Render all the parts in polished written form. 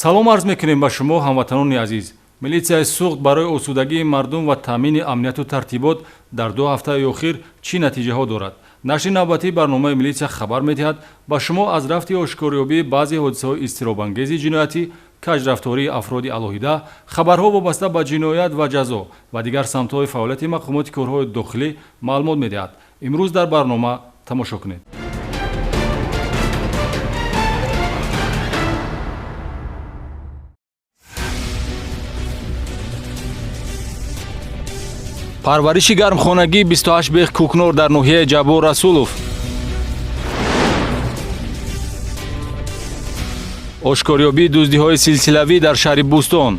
Салом арз мекунем ба шумо, ҳамватанони азиз. Милитсияи Суғд барои осудагии мардум ва таъмини амнияту тартибот дар 2 ҳафтаи охир чӣ натиҷаҳо дорад? Нашри навбатии барномаи милитсия хабар медиҳад ба шумо аз рафти ошкорёбии баъзе ҳодисаҳои изтиробангези ҷиноятӣ, каҷрафтории афроди алоҳида, хабарҳо вобаста ба ҷиноят ва ҷазо ва дигар самтҳои фаъолияти мақомоти корҳои дохилӣ маълумот медиҳад. Имрӯз дар барнома тамошо кунед. Парвариши гармхонагии 28 бех кӯкнор дар ноҳияи Ҷаббор Расулов. Ошкорёбии дуздиҳои силсилавӣ дар шаҳри Бӯстон.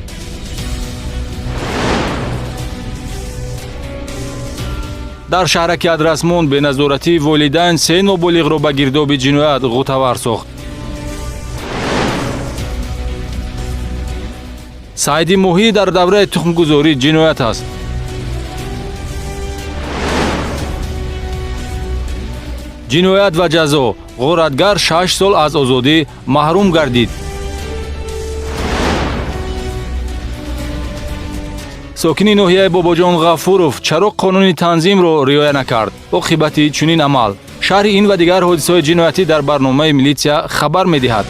Дар шаҳраки Адрасмон беназоратии волидайн 3 ноболиғро ба гирдоби ҷиноят ғӯтавар сохт. Сайди моҳӣ дар давраи тухмгузорӣ ҷиноят аст. Ҷиноят ва ҷазо. Ғоратгар 6 сол аз озодӣ маҳрум гардид. Сокини ноҳияи Бобоҷон Ғафуров чаро қонуни танзимро риоя накард? Оқибати чунин амал. Шарҳи ин ва дигар ҳодисаҳои ҷиноятӣ дар барномаи милитсия хабар медиҳад.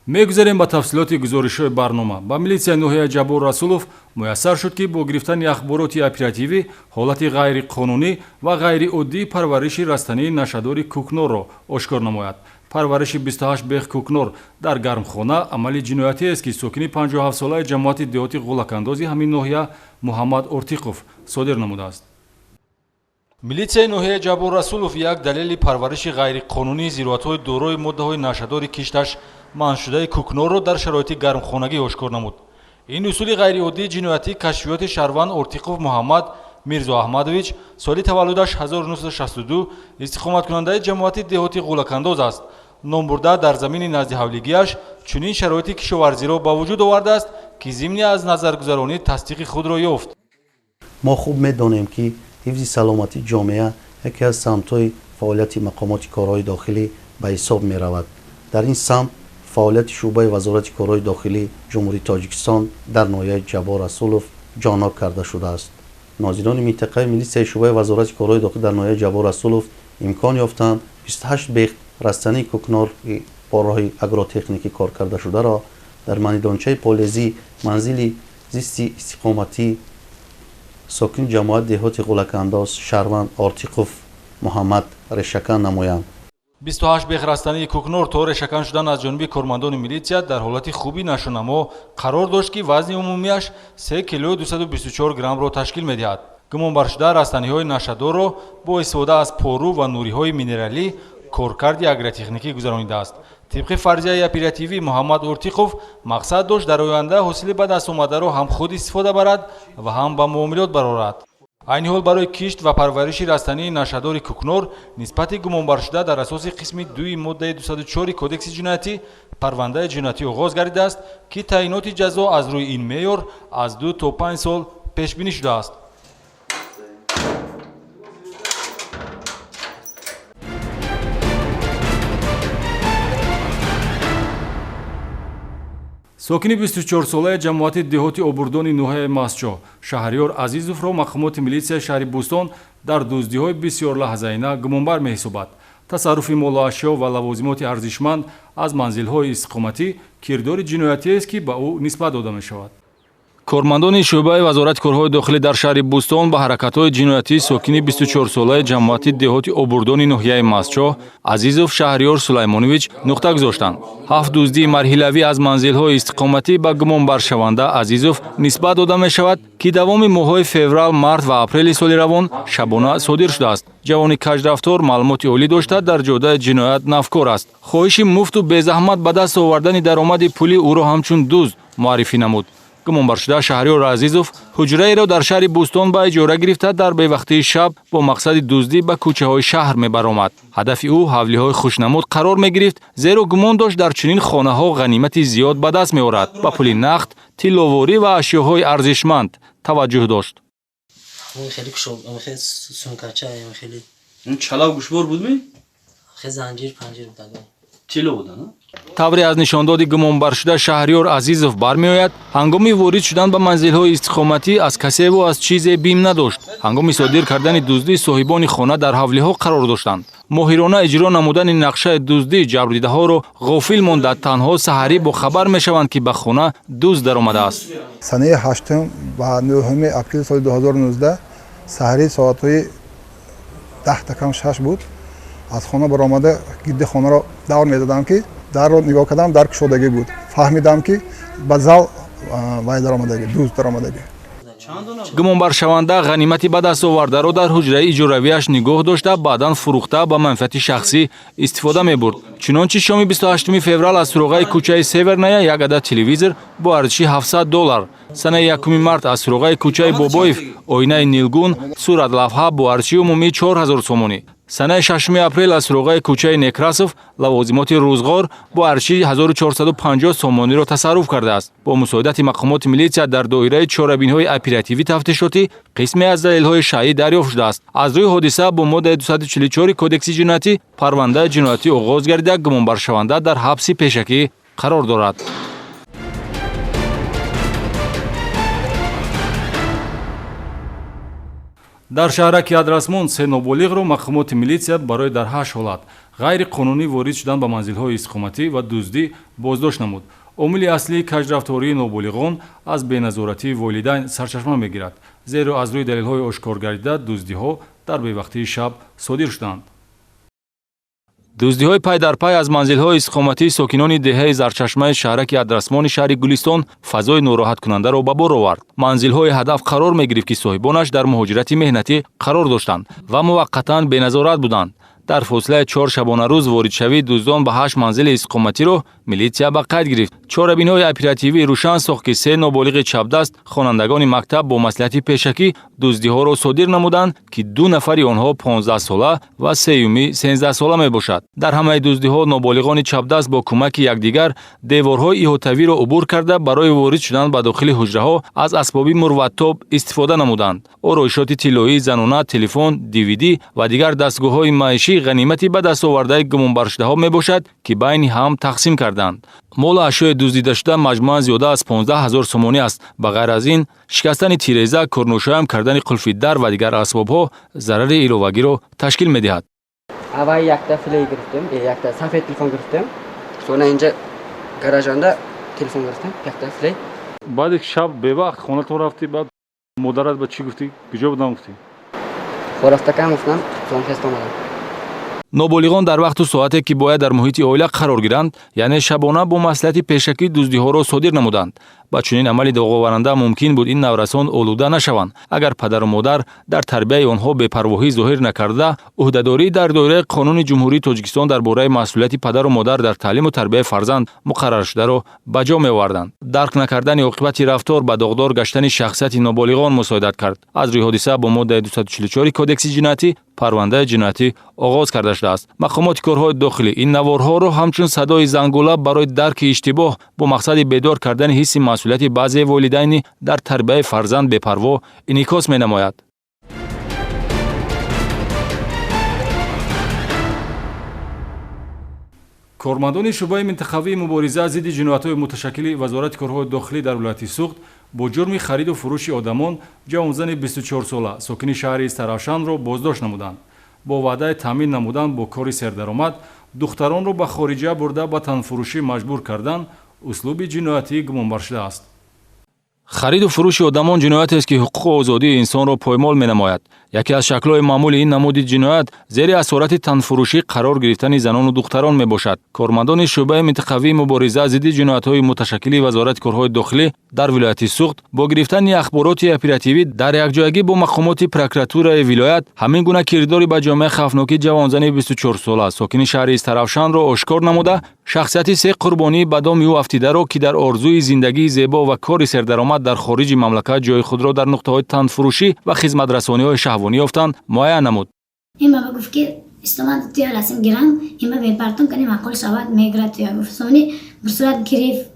Мегузарем ба тафсилоти гузоришҳои барнома. Ба милитсияи ноҳияи Ҷаббор Расулов муяссар шуд, ки бо гирифтани ахбороти оперативӣ ҳолати ғайриқонунӣ ва ғайриоддии парвариши растании нашъадори кӯкнорро ошкор намояд. Парвариши 28 бех кӯкнор дар гармхона амали ҷиноятиест, ки сокини 57-солаи ҷамоати деҳоти Ғулакандози ҳамин ноҳия Муҳаммад Ортиқов содир намудааст. Милитсияи ноҳияи Ҷаббор Расулов як далели парвариши ғайриқонунии зироатҳои дорои моддаҳои нашъадори кишташ манъшудаи кӯкнорро дар шароити гармхонагӣ ошкор намуд. Ин усули ғайриоддии ҷиноятӣ кашфиёти шаҳрванд Ортиқов Муҳаммад Мирзо Аҳмадович, соли таваллудаш 1962, истиқоматкунандаи ҷамоати деҳоти Ғулакандоз аст. Номбурда дар замини назди ҳавлигиаш чунин шароити кишоварзиро ба вуҷуд овардааст, ки зимни аз назаргузаронӣ тасдиқи худро ёфт. Мо хуб медонем, ки ҳифзи саломатии ҷомеа яке аз самтҳои фаъолияти мақомоти корҳои дохилӣ ба ҳисоб меравад. Дар ин самт фаъолияти шӯъбаи Вазорати корҳои дохилии Ҷумҳурии Тоҷикистон дар ноҳияи Ҷаббор Расулов ҷонок карда шудааст. Нозирони минтақаи милитсияи шӯъбаи Вазорати корҳои дохилӣ дар ноҳияи Ҷаббор Расулов имкон ёфтанд 28 бех растании кӯкнори бо роҳи агротехникӣ кор карда шударо дар майдончаи полезӣ манзили зисти истиқоматӣ сокини ҷамоати деҳоти Ғулакандоз шаҳрванд Ортиқов Муҳаммад решакан намоянд. 28 бех растании кӯкнор то решакан шудан аз ҷониби кормандони милитсия дар ҳолати хуби нашъунамо қарор дошт, ки вазни умумиаш 3 килою 224 граммро ташкил медиҳад. Гумонбаршуда растаниҳои нашъадорро бо истифода аз пору ва нуриҳои минералӣ коркарди агротехникӣ гузаронидааст. Тибқи фарзияи оперативӣ, Муҳаммад Ортиқов мақсад дошт дар оянда ҳосили ба даст омадаро ҳам худ истифода барад ва ҳам ба муомилот барорад. Айни ҳол барои кишт ва парвариши растании нашъадори кӯкнор нисбати гумонбаршуда дар асоси қисми 2 моддаи 204 Кодекси ҷиноятӣ парвандаи ҷиноятӣ оғоз гардидааст, ки таъиноти ҷазо аз рӯи ин меъёр аз 2 то 5 сол пешбинӣ шудааст. Сокини 24-солаи ҷамоати деҳоти Обурдони ноҳияи Мастчоҳ Шаҳриёр Азизовро мақомоти милитсияи шаҳри Бӯстон дар дуздиҳои бисёрлаҳзаина гумонбар меҳисобад. Тасарруфи молу ашё ва лавозимоти арзишманд аз манзилҳои истиқоматӣ кирдори ҷиноятиест, ки ба ӯ нисбат дода мешавад. Кормандони шӯъбаи Вазорати корҳои дохилӣ дар шаҳри Бӯстон ба ҳаракатҳои ҷиноятии сокини 24-солаи ҷамоати деҳоти Обурдони ноҳияи Мастчоҳ Азизов Шаҳриёр Сулаймонович нуқта гузоштанд. 7 дуздии марҳилавӣ аз манзилҳои истиқоматӣ ба гумонбаршаванда Азизов нисбат дода мешавад, ки давоми моҳҳои феврал, март ва апрели соли равон шабона содир шудааст. Ҷавони каҷрафтор маълумоти олӣ дошта, дар ҷодаи ҷиноят навкор аст. Хоҳиши муфту безаҳмат ба даст овардани даромади пулӣ ӯро ҳамчун дузд муаррифӣ намуд. Гумонбаршуда Шаҳриёр Азизов ҳуҷраеро дар шаҳри Бӯстон ба иҷора гирифта, дар бевақтии шаб бо мақсади дуздӣ ба кӯчаҳои шаҳр мебаромад. Ҳадафи ӯ ҳавлиҳои хушнамуд қарор мегирифт, зеро гумон дошт дар чунин хонаҳо ғанимати зиёд ба даст меорад. Ба пули нақд, тилловорӣ ва ашёҳои арзишманд таваҷҷӯҳ дошт. Хеле кушод, хеле сумкача, хеле. Чалав гӯшвор будми? Хеле занҷир панҷир буд. Тилло буда, на? Тавре аз нишондоди гумонбаршуда Шаҳриёр Азизов бармеояд, ҳангоми ворид шудан ба манзилҳои истиқоматӣ аз касеву аз чизе бим надошт. Ҳангоми содир кардани дуздӣ соҳибони хона дар ҳавлиҳо қарор доштанд. Моҳирона иҷро намудани нақшаи дуздӣ ҷабрдидаҳоро ғофил монда, танҳо саҳарӣ бохабар мешаванд, ки ба хона дузд даромадааст. Санаи 8 ва 9 апрели соли 2019 саҳарӣ соатҳои 9:55 буд. Аз хона баромада гирди хонаро давр медодам, ки дарро нигоҳ кардам, дар кушодагӣ буд. Фаҳмидам, ки ба зал вай даромадагӣ, дузд даромадагӣ. Гумонбаршаванда ғанимати ба даст овардаро дар ҳуҷраи иҷоравиаш нигоҳ дошта, баъдан фурӯхта ба манфиати шахсӣ истифода мебурд. Чунончи шоми 28 феврал аз суроғаи кӯчаи Северная як адад телевизор бо арзиши $700, санаи 1 март аз суроғаи кӯчаи Бобоев оинаи нилгун, суратлавҳа бо арзиши умумии 4000 сомонӣ, санаи 6 апрел аз суроғаи кӯчаи Некрасов лавозимоти рӯзғор бо арзиши 1450 сомониро тасарруф кардааст. Бо мусоидати мақомоти милитсия дар доираи чорабиниҳои оперативӣ тафтишотӣ қисме аз далелҳои шаъӣ дарёфт шудааст. Аз рӯи ҳодиса бо моддаи 244 Кодекси ҷиноятӣ парвандаи ҷиноятӣ оғоз гардида, гумонбаршаванда дар ҳабси пешакӣ қарор дорад. Дар шаҳраки Адрасмон се ноболиғро мақомоти милитсия барои дар 8 ҳолат ғайриқонунӣ ворид шудан ба манзилҳои истиқоматӣ ва дуздӣ боздошт намуд. Омили аслии каҷрафтории ноболиғон аз беназоратии волидайн сарчашма мегирад, зеро аз рӯи далелҳои ошкор гардида дуздиҳо дар бевақтии шаб содир шуданд. Дуздиҳои пай дар пай аз манзилҳои истиқоматии сокинони деҳаи Зарчашмаи шаҳраки Адрасмони шаҳри Гулистон фазои нороҳаткунандаро ба бор овард. Манзилҳои ҳадаф қарор мегирифт, ки соҳибонаш дар муҳоҷирати меҳнатӣ қарор доштанд ва муваққатан беназорат буданд. Дар фосилаи 4 шабонарӯз воридшавии дуздон ба 8 манзили истиқоматиро милитсия ба қайд гирифт. Чорабиниҳои оперативӣ рӯшан сохт, ки се ноболиғи чапдаст хонандагони мактаб бо маслиҳати пешакӣ дуздиҳоро содир намуданд, ки 2 нафари онҳо 15-сола ва сеюми 13-сола мебошад. Дар ҳамаи дуздиҳо ноболиғони чапдаст бо кӯмаки якдигар деворҳои иҳотавиро убур карда, барои ворид шудан ба дохили ҳуҷраҳо аз асбоби мурваттоб истифода намуданд. Ороишоти тиллоӣ, занона, телефон, DVD ва дигар дастгоҳҳои маишӣ ғанимати ба даст овардаи гумонбаршудаҳо мебошад, ки байни ҳам тақсим карданд. Молу ашёи дуздидашуда маҷмӯан зиёда аз 15 000 сомонӣ аст. Ба ғайр аз ин, шикастани тиреза, кӯрнӯшоям кардани қулфи дар ва дигар асбобҳо зарари иловагиро ташкил медиҳад. Аввал якта филей гирифтем, якта сафед телефон гирифтем. Сона инҷа гаражанда телефон гирифтем, якта филей. Баъди шаб бевақт хонатон рафтӣ, баъд модарат ба чӣ гуфтӣ? Куҷо будам гуфтӣ? Хорафтакам гуфтам, сон хест омадам. Ноболиғон дар вақту соате ки бояд дар муҳити оила қарор гиранд, яъне шабона бо маслиҳати пешакӣ дуздиҳоро содир намуданд. Ба чунин амали доғоваранда мумкин буд ин наврасон олуда нашаванд, агар падару модар дар тарбияи онҳо бепарвоҳӣ зоҳир накарда, ӯҳдадорӣ дар доираи Қонуни Ҷумҳурии Тоҷикистон дар бораи масъулияти падару модар дар таълиму тарбияи фарзанд муқарраршударо ба ҷо меоварданд. Дарк накардани оқибати рафтор ба доғдор гаштани шахсияти ноболиғон мусоидат кард. Аз рӯи ҳодиса бо моддаи 244 Кодекси ҷиноятӣ парвандаи ҷиноятӣ оғоз карда шудааст. Мақомоти корҳои дохилӣ ин наворҳоро ҳамчун садои зангула барои дарки иштибоҳ бо мақсади бедор кардани ҳисси масъулияти баъзе волидайни дар тарбияи фарзанд бепарво инъикос менамояд. Кормандони шӯъбаи минтақавии мубориза зидди ҷиноятҳои муташаккили Вазорати корҳои дохилӣ дар вилояти Суғд бо ҷурми хариду фурӯши одамон ҷавонзани 24-сола сокини шаҳри Истаравшанро боздошт намуданд. Бо ваъдаи таъмин намудан бо кори сердаромад духтаронро ба хориҷа бурда ба танфурӯшӣ маҷбур кардан услуби ҷиноятӣ гумонбар шудааст. Хариду фурӯши одамон ҷиноятест, ки ҳуқуқу озодии инсонро поймол менамояд. Яке аз шаклҳои маъмули ин намуди ҷиноят зери асорати танфурӯшӣ қарор гирифтани занону духтарон мебошад. Кормандони шӯъбаи минтақавии мубориза зидди ҷиноятҳои муташаккили Вазорати корҳои дохилӣ дар вилояти Суғд бо гирифтани ахбороти оперативӣ дар якҷоягӣ бо мақомоти прокуратураи вилоят ҳамин гуна кирдори ба ҷомеа хавфнокӣ ҷавонзани 24-сола сокини шаҳри Истаравшанро ошкор намуда, шахсияти се қурбонии ба доми ӯ афтидаро, ки дар орзуи зиндагии зебо ва кори сердаромад дар хориҷи мамлакат ҷои худро дар нуқтаҳои танфурӯшӣ ва хизматрасониҳои шаҳвонӣ ёфтанд, муайян намуд. Ин баба гуфт, ки истомад туя расм гирам, ин ба мепартум, кани маъқул шавад, мегирад туя, гуфт. Сони бурсурат гирифт.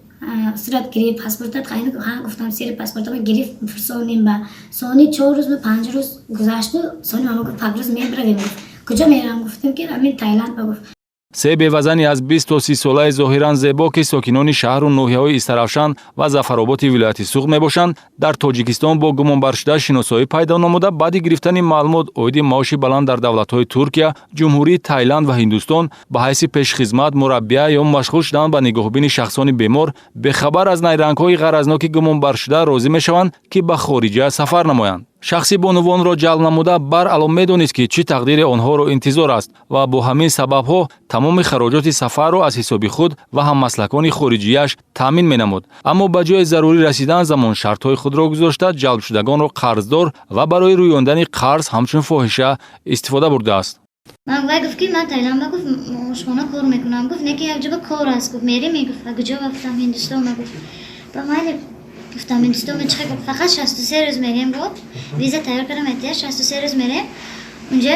Сурат гирифт, паспортат қайни? Ҳа, гуфтам, сери паспортама гирифт, фурсонем ба. Сони 4 рӯз 5 рӯз гузашту, сони мама гуфт, пагрӯз мебравем, гуфт. Куҷо мерам? Гуфтем, ки ҳамин Таиланд ба, гуфт. Се бевазани аз 20 то 30 солаи зоҳиран зебо, ки сокинони шаҳру ноҳияҳои Истаравшан ва Зафароботи вилояти Суғд мебошанд, дар Тоҷикистон бо гумонбаршуда шиносоӣ пайдо намуда, баъди гирифтани маълумот оиди маоши баланд дар давлатҳои Туркия, Ҷумҳурии Таиланд ва Ҳиндустон ба ҳайси пешхизмат, мураббия ё машғул шудан ба нигоҳубини шахсони бемор, бехабар аз найрангҳои ғаразноки гумонбаршуда розӣ мешаванд, ки ба хориҷа сафар намоянд. Шахси бонувонро ҷалб намуда баръало медонист, ки чӣ тақдире онҳоро интизор аст, ва бо ҳамин сабабҳо тамоми хароҷоти сафарро аз ҳисоби худ ва ҳаммаслакони хориҷияш таъмин менамуд. Аммо ба ҷои зарурӣ расидан замон шартҳои худро гузошта, ҷалбшудагонро қарздор ва барои рӯёндани қарз ҳамчун фоҳиша истифода бурдааст. Ман вай гуфт, ки ман Таиланд ба, гуфт, ошхона кор мекунам, гуфт, не ки як ҷоба кор аст, гуфт, мерем, гуфт. Куҷо? Гуфтам, Ҳиндустон, гуфт. Ба майли, гуфтам, Ҳиндустон чӣ? Гуфт, фақат 63 рӯз мерем, гуфт, виза тайёр кардам, этия 63 рӯз мерем унҷа,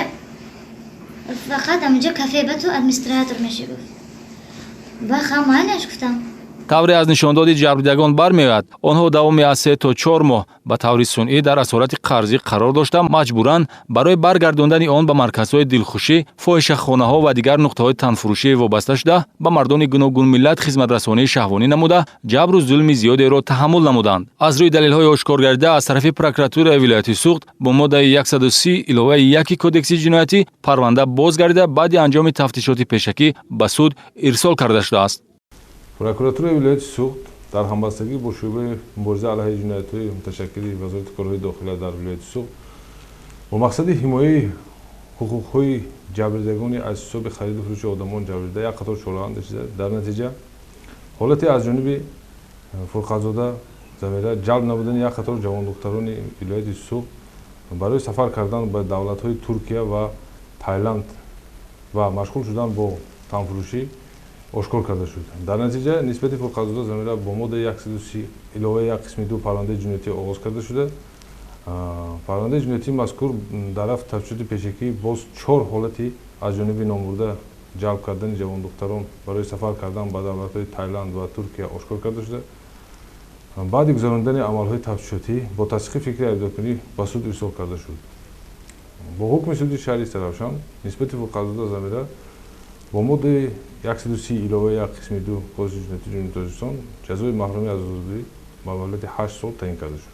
фақат амунҷа кафе ба ту администратор меши, гуфт. Ба ха, майлаш, гуфтам. Тавре аз нишондоди ҷабрдидагон бармеояд, онҳо давоми аз 3 то 4 моҳ ба таври сунъӣ дар асорати қарзӣ қарор дошта, маҷбуран барои баргардондани он ба марказҳои дилхушӣ, фоҳишахонаҳо ва дигар нуқтаҳои танфурӯшӣ вобаста шуда, ба мардони гуногунмиллат хизматрасонии шаҳвонӣ намуда, ҷабру зулми зиёдеро таҳаммул намуданд. Аз рӯи далелҳои ошкоргардида аз тарафи прокуратураи вилояти Суғд бо моддаи 130 иловаи 1 Кодекси ҷиноятӣ парванда боз гардида, баъди анҷоми тафтишоти пешакӣ ба суд ирсол карда шудааст. Прокуратураи вилояти Суғд дар ҳамбастагӣ бо шӯъбаи мубориза алайҳи ҷиноятҳои муташаккили Вазорати корҳои дохила дар вилояти Суғд бо мақсади ҳимояи ҳуқуқҳои ҷабрдидагони аз ҳисоби хариду фурӯши одамон ҷабрдида як қатор чораҳо андешида, дар натиҷа ҳолате аз ҷониби Фурқатзода Замира ҷалб намудани як қатор ҷавондухтарони вилояти Суғд барои сафар кардан ба давлатҳои Туркия ва Тайланд ва машғул шудан бо танфурӯшӣ ошкор карда шуд. Дар натиҷа нисбати Фурқатзода Замира бо моддаи 130 иловаи 1 қисми 2 парвандаи ҷиноятӣ оғоз карда шуда, парвандаи ҷиноятии мазкур дар рафти тафтишоти пешакӣ боз чор ҳолати аз ҷониби номбурда ҷалб кардани ҷавондухтарон барои сафар кардан ба давлатҳои Тайланд ва Туркия ошкор карда шуда, баъди гузаронидани амалҳои тафтишотӣ бо тасдиқи фикри айбдоркунӣ ба суд ирсол карда шуд. Бо ҳукми суди шаҳри Истаравшан нисбати Фурқатзода Замира бо моддаи 130 иловаи 1 қисми 2 Кодекси ҷиноятии Ҷумҳурии Тоҷикистон ҷазои маҳрумӣ аз озодӣ ба муҳлати 8 сол таъин карда шуд.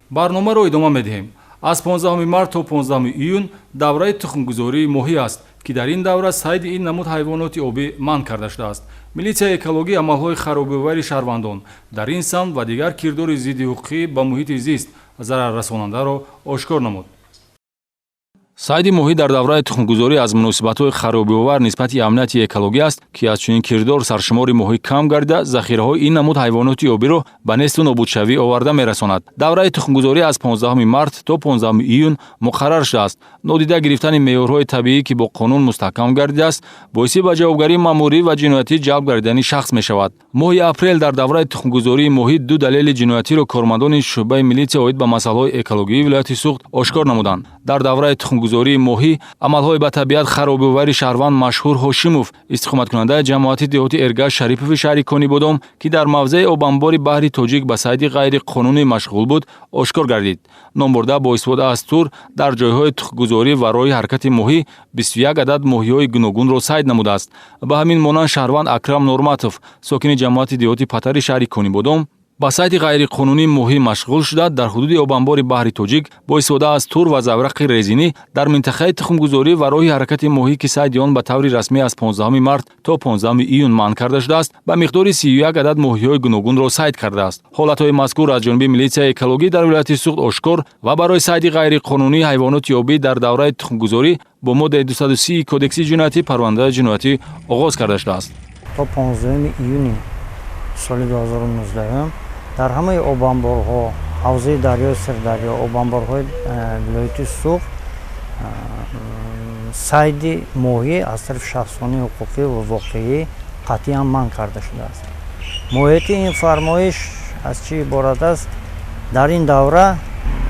Барномаро идома медиҳем. Аз 15 март то 15 июн давраи тухмгузории моҳӣ аст, ки дар ин давра сайди ин намуд ҳайвоноти обӣ манъ карда шудааст. Милитсияи экологӣ амалҳои харобиовари шаҳрвандон дар ин самт ва дигар кирдори зиддиҳуқуқӣ ба муҳити зист зараррасонандаро ошкор намуд. Сайди моҳӣ дар давраи тухмгузорӣ аз муносибатҳои харобиовар нисбати амнияти экологӣ аст, ки аз чунин кирдор саршумори моҳӣ кам гардида, захираҳои ин намуд ҳайвоноти обиро ба несту нобудшавӣ оварда мерасонад. Давраи тухмгузорӣ аз 15 март то 15 июн муқаррар шудааст. Нодида гирифтани меъёрҳои табиӣ, ки бо қонун мустаҳкам гардидааст, боиси ба ҷавобгарии маъмурӣ ва ҷиноятӣ ҷалб гардидани шахс мешавад. Моҳи апрел дар давраи тухмгузории моҳӣ ду далели ҷиноятиро кормандони шӯъбаи милитсия оид ба масъалаҳои экологии вилояти Суғд ошкор намуданд. Дар давраи тухмгузории моҳӣ амалҳои ба табиат харобиовари шаҳрванд Машҳур Ҳошимов, истиқоматкунандаи ҷамоати деҳоти Эргаш Шарипови шаҳри Конибодом, ки дар мавзеи обанбори баҳри Тоҷик ба сайди ғайриқонунӣ машғул буд, ошкор гардид. Номбурда бо истифода аз тур дар ҷойҳои тухмгузорӣ ва роҳи ҳаракати моҳӣ 21 адад моҳиҳои гуногунро сайд намудааст. Ба ҳамин монанд, шаҳрванд Акрам Норматов, сокини ҷамоати деҳоти Патари шаҳри Конибодом, ба сайди ғайриқонунии моҳӣ машғул шуда, дар ҳудуди обанбори баҳри Тоҷик бо истифода аз тур ва заврақи резинӣ дар минтақаи тухмгузорӣ ва роҳи ҳаракати моҳӣ, ки сайди он ба таври расмӣ аз 15 март то 15 июн манъ карда шудааст, ба миқдори 31 адад моҳиҳои гуногунро сайд кардааст. Ҳолатҳои мазкур аз ҷониби милитсияи экологӣ дар вилояти Суғд ошкор ва барои сайди ғайриқонунии ҳайвоноти обӣ дар давраи тухмгузорӣ бо моддаи 230 Кодекси ҷиноятӣ парвандаи ҷиноятӣ оғоз карда шудааст. То 15 июни соли 2019 дар ҳамаи обанборҳо, ҳавзаи дарёи Сирдарё, обанборҳои вилояти Суғд сайди моҳӣ аз тарафи шахсони ҳуқуқӣ ва воқеӣ қатъиян манъ карда шудааст. Моҳияти ин фармоиш аз чӣ иборат аст? Дар ин давра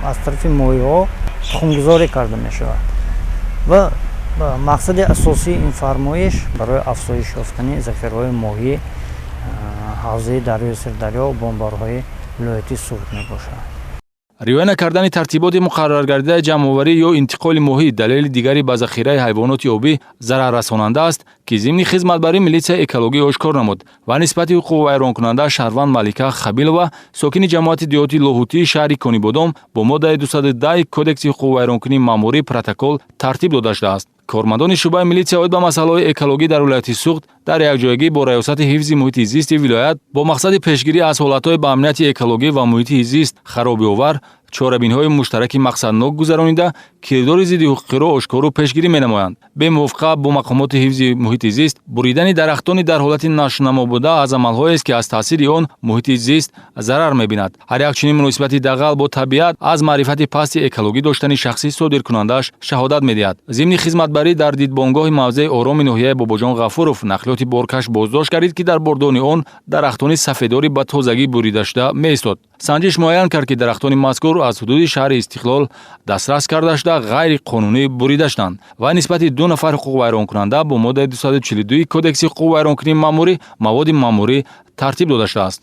аз тарафи моҳиҳо тухмгузорӣ карда мешавад ва Мақсади асосии ин фармоиш барои афзоиш ёфтани захираҳои моҳӣ ҳавзаи дарёи Сирдарё, бомбарҳои вилояти Суғд мебошад. Риоя накардани тартиботи муқарраргардидаи ҷамъоварӣ ё интиқоли моҳӣ далели дигари ба захираи ҳайвоноти обӣ зараррасонанда аст, ки зимни хизматбарӣ милитсияи экологӣ ошкор намуд ва нисбати ҳуқуқвайронкунанда шаҳрванд Малика Хабилова, сокини ҷамоати деҳоти Лоҳутии шаҳри Конибодом, бо моддаи 210 Кодекси ҳуқуқвайронкунии маъмурӣ протокол тартиб дода шудааст. Кормандони шӯъбаи милитсия оид ба масъалаҳои экологӣ дар вилояти Суғд дар якҷоягӣ бо раёсати ҳифзи муҳити зисти вилоят бо мақсади пешгирӣ аз ҳолатҳои ба амнияти экологӣ ва муҳити зист харобиовар чорабиниҳои муштараки мақсаднок гузаронида, кирдори зиддиҳуқуқиро ошкору пешгирӣ менамоянд. Бемувофиқа бо мақомоти ҳифзи муҳити зист буридани дарахтони дар ҳолати нашунамо буда аз амалҳоест, ки аз таъсири он муҳити зист зарар мебинад. Ҳар як чунин муносибати дағал бо табиат аз маърифати пасти экологӣ доштани шахси содиркунандааш шаҳодат медиҳад. Зимни хизматбарӣ дар дидбонгоҳи мавзеи Ороми ноҳияи Бобоҷон Ғафуров нақлиёти боркаш боздошт гардид, ки дар бордони он дарахтони сафедори ба тозагӣ буридашуда меистод. Санҷиш муайян кард, ки дарахтони мазкур аз ҳудуди шаҳри Истиқлол дастрас карда шуда, ғайриқонунӣ бурида шуданд ва нисбати 2 нафар ҳуқуқвайронкунанда бо моддаи 242 Кодекси ҳуқуқвайронкунии маъмурӣ маводи маъмурӣ тартиб дода шудааст.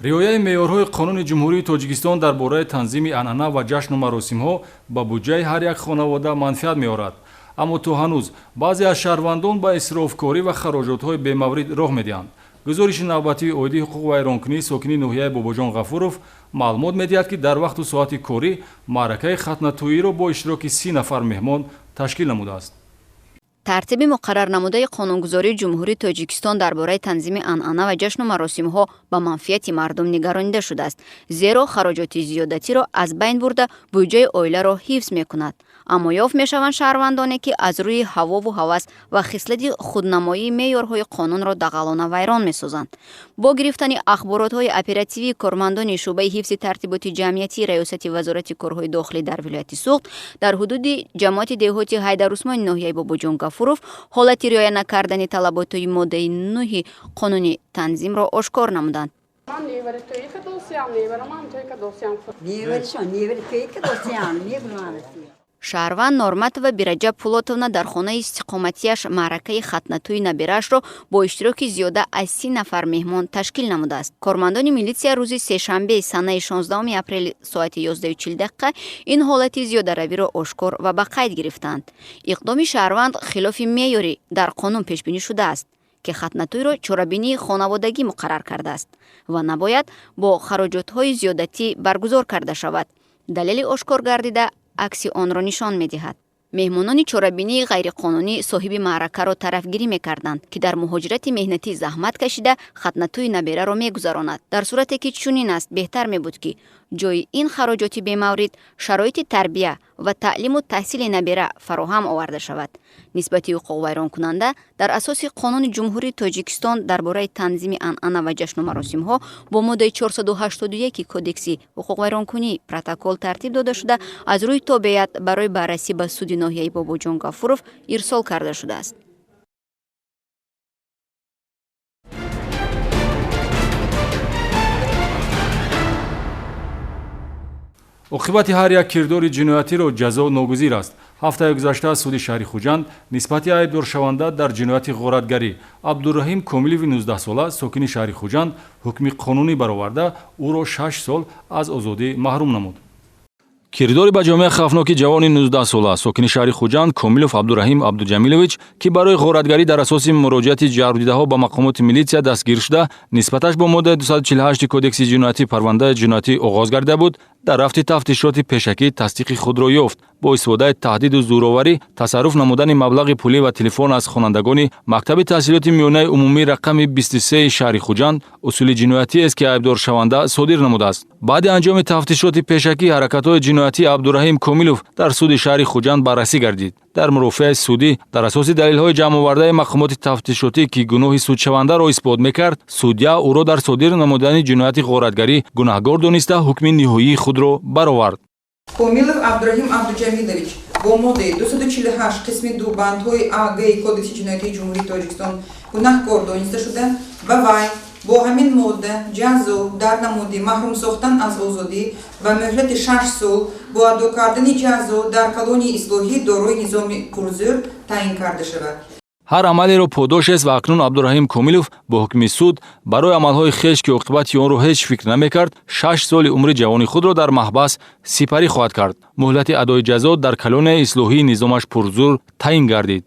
Риояи меъёрҳои Қонуни Ҷумҳурии Тоҷикистон дар бораи танзими анъана ва ҷашну маросимҳо ба буҷаи ҳар як хонавода манфиат меорад. Аммо то ҳанӯз баъзе аз шаҳрвандон ба исрофкорӣ ва хароҷотҳои бемаврид роҳ медиҳанд. Гузориши навбатии оиди ҳуқуқвайронкунии сокини ноҳияи Бобоҷон Ғафуров маълумот медиҳад, ки дар вақту соати корӣ маъракаи хатнатӯиро бо иштироки 30 нафар меҳмон ташкил намудааст. Тартиби муқаррарнамудаи қонунгузории Ҷумҳурии Тоҷикистон дар бораи танзими анъана ва ҷашну маросимҳо ба манфиати мардум нигаронида шудааст, зеро хароҷоти зиёдатиро аз байн бурда, буҷаи оиларо ҳифз мекунад. Аммо ёфт мешаванд шаҳрвандоне, ки аз рӯи ҳавову ҳавас ва хислати худнамоии меъёрҳои қонунро дағалона вайрон месозанд. Бо гирифтани ахборотҳои оперативии кормандони шӯъбаи ҳифзи тартиботи ҷамъиятии раёсати Вазорати корҳои дохилӣ дар вилояти Суғд дар ҳудуди ҷамоати деҳоти Ҳайдарусмони ноҳияи Бобоҷон Гафуров ҳолати риоя накардани талаботҳои моддаи 9 қонуни танзимро ошкор намуданд. Шаҳрванд Норматова Бираҷаб Пулотовна дар хонаи истиқоматиаш маъракаи хатнатӯи набираашро бо иштироки зиёда аз 30 нафар меҳмон ташкил намудааст. Кормандони милитсия рӯзи сешанбе, санаи 16 апрели, соати 11:40 ин ҳолати зиёдаравиро ошкор ва ба қайд гирифтанд. Иқдоми шаҳрванд хилофи меъёрӣ дар қонун пешбинӣ шудааст, ки хатнатӯйро чорабинии хонаводагӣ муқаррар кардааст ва набояд бо хароҷотҳои зиёдатӣ баргузор карда шавад. Далели ошкор гардида акси онро нишон медиҳад. Меҳмонони чорабинии ғайриқонунӣ соҳиби маъракаро тарафгирӣ мекарданд, ки дар муҳоҷирати меҳнатӣ заҳмат кашида, хатнатӯи набераро мегузаронад. Дар сурате ки чунин аст, беҳтар мебуд, ки ҷои ин хароҷоти бемаврид шароити тарбия ва таълиму таҳсили набера фароҳам оварда шавад. Нисбати ҳуқуқвайронкунанда дар асоси Қонуни Ҷумҳурии Тоҷикистон дар бораи танзими анъана ва ҷашну маросимҳо бо моддаи 481 Кодекси ҳуқуқвайронкунӣ протокол тартиб дода шуда, аз рӯи тобеият барои баррасӣ ба суди ноҳияи Бобоҷон Гафуров ирсол карда шудааст. Оқибати ҳар як кирдори ҷиноятиро ҷазо ногузир аст. Ҳафтаи гузашта суди шаҳри Хуҷанд нисбати айбдоршаванда дар ҷинояти ғоратгарӣ Абдураҳим Комилови 19-сола, сокини шаҳри Хуҷанд, ҳукми қонунӣ бароварда, ӯро 6 сол аз озодӣ маҳрум намуд. Кирдори ба ҷомеа хавфноки ҷавони 19-сола, сокини шаҳри Хуҷанд Комилов Абдураҳим Абдуҷамилович, ки барои ғоратгарӣ дар асоси муроҷиати ҷаррдидаҳо ба мақомоти милитсия дастгир шуда, нисбаташ бо моддаи 248 Кодекси ҷиноятӣ парвандаи ҷиноятӣ оғоз гардида буд, дар рафти тафтишоти пешакӣ тасдиқи худро ёфт. Бо истифодаи таҳдиду зӯроварӣ тасарруф намудани маблағи пулӣ ва телефон аз хонандагони мактаби таҳсилоти миёнаи умумӣ рақами 23 шаҳри Хуҷанд усули ҷиноятиест, ки айбдоршаванда содир намудааст. Баъди анҷоми тафтишоти пешакӣ ҳаракатҳои ҷиноятии Абдураҳим Комилов дар суди шаҳри Хуҷанд баррасӣ гардид. Дар мурофиаи судӣ дар асоси далелҳои ҷамъовардаи мақомоти тафтишотӣ, ки гуноҳи судшавандаро исбот мекард, судя ӯро дар содир намудани ҷинояти ғоратгарӣ гунаҳгор дониста, ҳукми ниҳоии худро баровард. Комилов Абдураҳим Абдуҷамилович бо моддаи 248 қисми 2 бандҳои А, Г Кодекси ҷиноятии Ҷумҳурии Тоҷикистон гунаҳкор дониста шуда, ба вай бо Бо ҳамин модда ҷазо дар намуди маҳрум сохтан аз озодӣ ба муҳлати 6 сол бо адо кардани ҷазо дар колонияи ислоҳӣ дорои низоми пурзӯр таъин карда шавад. Ҳар амалеро подошест ва акнун Абдураҳим Комилов бо ҳукми суд барои амалҳои хеш, ки оқибати онро ҳеҷ фикр намекард, 6 соли умри ҷавони худро дар маҳбас сипарӣ хоҳад кард. Муҳлати адои ҷазо дар колонияи ислоҳии низомаш пурзӯр таъин гардид.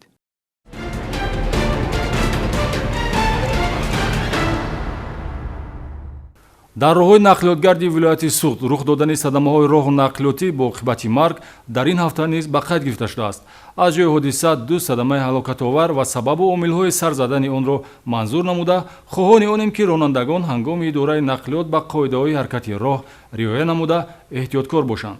Дар роҳҳои нақлиётгарди вилояти Суғд рух додани садамаҳои роҳу нақлиётӣ бо оқибати марг дар ин ҳафта низ ба қайд гирифта шудааст. Аз ҷои ҳодиса 2 садамаи ҳалокатовар ва сабабу омилҳои сар задани онро манзур намуда, хоҳони онем, ки ронандагон ҳангоми идораи нақлиёт ба қоидаҳои ҳаракати роҳ риоя намуда эҳтиёткор бошанд.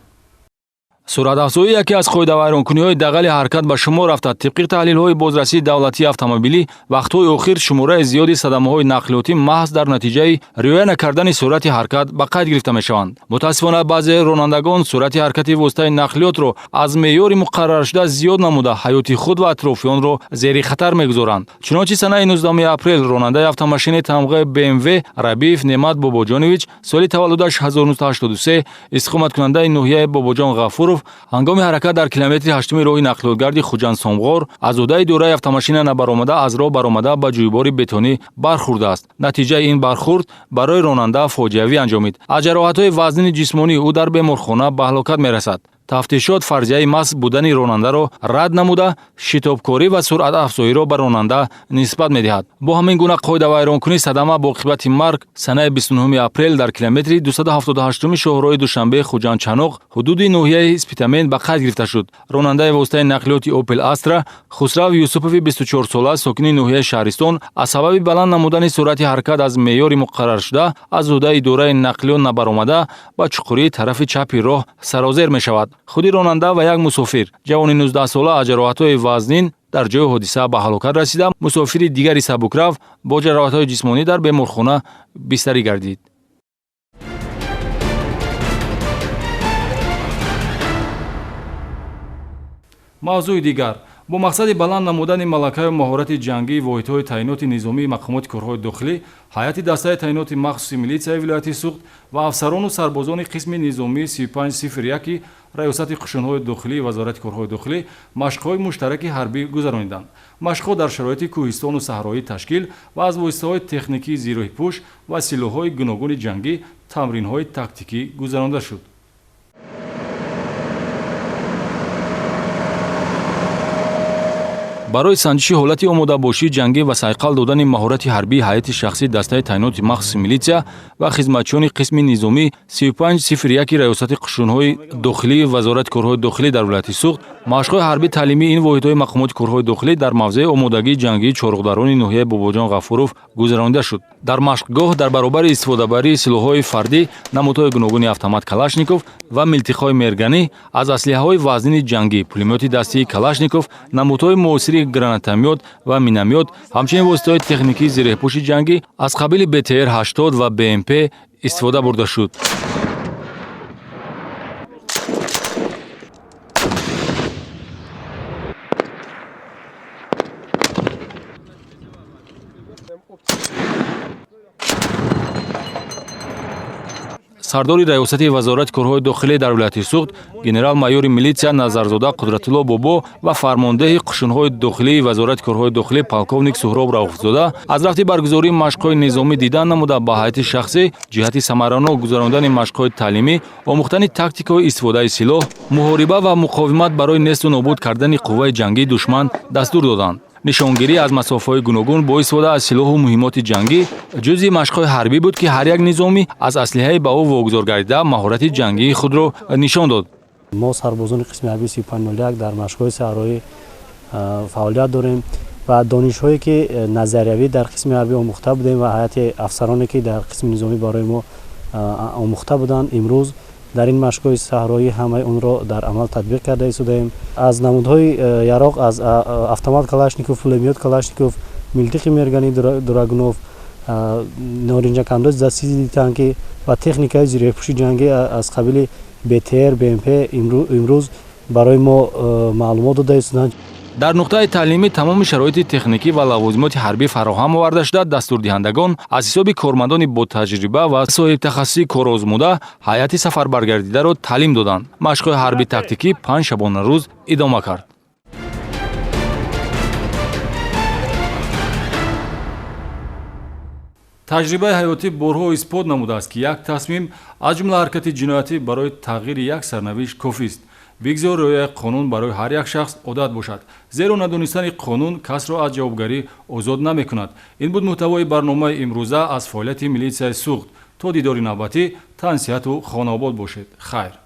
Суръатафзоӣ яке аз қоидавайронкуниҳои дағали ҳаракат ба шумор рафта. Тибқи таҳлилҳои бозрасии давлатии автомобилӣ, вақтҳои охир шумораи зиёди садамаҳои нақлиётӣ маҳз дар натиҷаи риоя накардани суръати ҳаракат ба қайд гирифта мешаванд. Мутаассифона, баъзе ронандагон суръати ҳаракати воситаи нақлиётро аз меъёри муқарраршуда зиёд намуда, ҳаёти худ ва атрофиёнро зери хатар мегузоранд. Чунончи санаи 19 апрел ронандаи автомошинаи тамғаи БМВ Рабиев Неъмат Бобоҷонович, соли таваллудаш 1983, истиқоматкунандаи ноҳияи Бобоҷон Ғафуров, ҳангоми ҳаракат дар километри 8 роҳи нақлиётгарди Хуҷанд-Сомғор аз ҳудаи дураи автомошина набаромада аз роҳ баромада ба ҷӯйбори бетонӣ бархӯрдааст. Натиҷаи ин бархӯрд барои ронанда фоҷиавӣ анҷомид. Аз ҷароҳатҳои вазнини ҷисмонӣ ӯ дар беморхона ба ҳалокат мерасад. Тафтишот фарзияи маст будани ронандаро рад намуда, шитобкорӣ ва суръатафзоиро ба ронанда нисбат медиҳад. Бо ҳамин гуна қоидавайронкунӣ садама бо оқибати марг санаи 29 апрел дар километри 278 шоҳроҳи Душанбе Хуҷанд-Чаноқ ҳудуди ноҳияи Спитамен ба қайд гирифта шуд. Ронандаи воситаи нақлиёти Опел Астра Хусрав Юсупови 24сола, сокини ноҳияи Шаҳристон, аз сабаби баланд намудани суръати ҳаракат аз меъёри муқарраршуда аз ҳудаи идораи нақлиёт набаромада ба чуқурии тарафи чапи роҳ сарозер мешавад. Худи ронанда ва як мусофир, ҷавони 19сола, аз ҷароҳатҳои вазнин дар ҷои ҳодиса ба ҳалокат расида, мусофири дигари сабукрав бо ҷароҳатҳои ҷисмонӣ дар беморхона бистарӣ гардид. Мавзӯи дигар. Бо мақсади баланд намудани малакаю маҳорати ҷангии воҳидҳои таъиноти низомии мақомоти корҳои дохилӣ, ҳайати дастаи таъиноти махсуси милитсияи вилояти Суғд ва афсарону сарбозони қисми низомии 3501 раёсати қушунҳои дохилии Вазорати корҳои дохилӣ машқҳои муштараки ҳарбӣ гузарониданд. Машқҳо дар шароити кӯҳистону саҳроӣ ташкил ва аз воситаҳои техникии зироҳипӯш ва силоҳҳои гуногуни ҷангӣ тамринҳои тактикӣ гузаронда шуд. Барои санҷиши ҳолати омодабошии ҷангӣ ва сайқал додани маҳорати ҳарбии ҳайати шахсии дастаи таъиноти махсуси милитсия ва хизматчиёни қисми низомӣ 3501 раёсати қушунҳои дохилии Вазорати корҳои дохилӣ дар вилояти Суғд машқҳои ҳарбӣ таълимии ин воҳидҳои мақомоти корҳои дохилӣ дар мавзеи омодагии ҷангии Чоруғдарони ноҳияи Бобоҷон Ғафуров гузаронида шуд. Дар машқгоҳ дар баробари истифодабарии силоҳҳои фардӣ, намудҳои гуногуни автомат Калашников ва милтиқҳои мерганӣ, аз аслиҳаҳои вазнини ҷангӣ, пулемёти дастии Калашников, намудҳои муосири гранатомёт ва миномёт, ҳамчунин воситаҳои техникии зиреҳпӯши ҷангӣ аз қабили БТР-80 ва БМП истифода бурда шуд. Сардори раёсати Вазорати корҳои дохилӣ дар вилояти Суғд генерал-майори милитсия Назарзода Қудратулло Бобо ва фармондеҳи қушунҳои дохилии Вазорати корҳои дохилӣ полковник Суҳроб Рауфзода аз рафти баргузории машқҳои низомӣ дидан намуда, ба ҳайати шахсӣ ҷиҳати самаранок гузарондани машқҳои таълимӣ, омӯхтани тактикаҳои истифодаи силоҳ, муҳориба ва муқовимат барои несту нобуд кардани қувваи ҷангии душман дастур доданд. Нишонгирӣ аз масофаҳои гуногун бо истифода аз силоҳу муҳиммоти ҷангӣ ҷузъи машқҳои ҳарбӣ буд, ки ҳар як низомӣ аз аслиҳаи ба ӯ вогузор гардида маҳорати ҷангии худро нишон дод. Мо сарбозони қисми ҳарбии 3501 дар машқҳои саҳроӣ фаъолият дорем ва донишҳое ки назариявӣ дар қисми ҳарбӣ омӯхта будем ва ҳайати афсароне ки дар қисми низомӣ барои мо омӯхта буданд, имрӯз дар ин машқҳои саҳроӣ ҳамаи онро дар амал татбиқ карда истодаем. Аз намудҳои яроқ, аз автомат Калашников, пулемёт Калашников, милтиқи мергани Драгунов, норинҷакандози дастии танкӣ ва техникаи зиреҳпӯши ҷангӣ аз қабили БТР, БМП имрӯз барои мо маълумот дода истоданд. Дар нуқтаи таълимӣ тамоми шароити техникӣ ва лавозимоти ҳарбӣ фароҳам оварда шуда, дастурдиҳандагон аз ҳисоби кормандони ботаҷриба ва соҳибтахассуси корозмуда ҳайати сафарбаргардидаро таълим доданд. Машқҳои ҳарби тактикӣ 5 шабонарӯз идома кард. Таҷрибаи ҳаётӣ борҳо исбот намудааст, ки як тасмим, аз ҷумла ҳаракати ҷиноятӣ, барои тағйири як сарнавишт кофист. Бигзор риояи қонун барои ҳар як шахс одат бошад, зеро надонистани қонун касро аз ҷавобгарӣ озод намекунад. Ин буд муҳтавои барномаи имрӯза аз фаъолияти милитсияи Суғд. То дидори навбатӣ тансиҳату хонаобод бошед. Хайр.